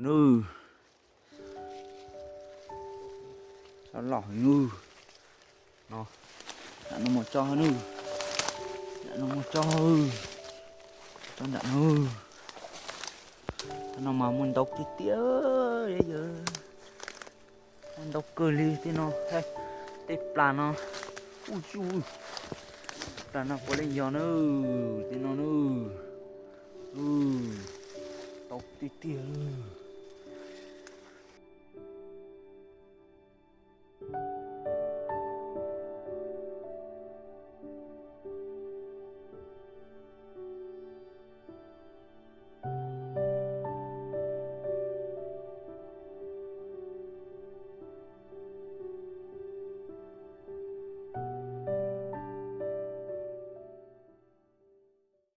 Nws, tsob loj heev nws. No, nram no mus tso nws, nram no mus tso, tso nram no. Tsob no mas muaj ntau tiag tiag, yog muaj ntau kawg li tej no, tej plas no. Uj, plas no puav leej yog na, tej no na. Tau tiag tiag li.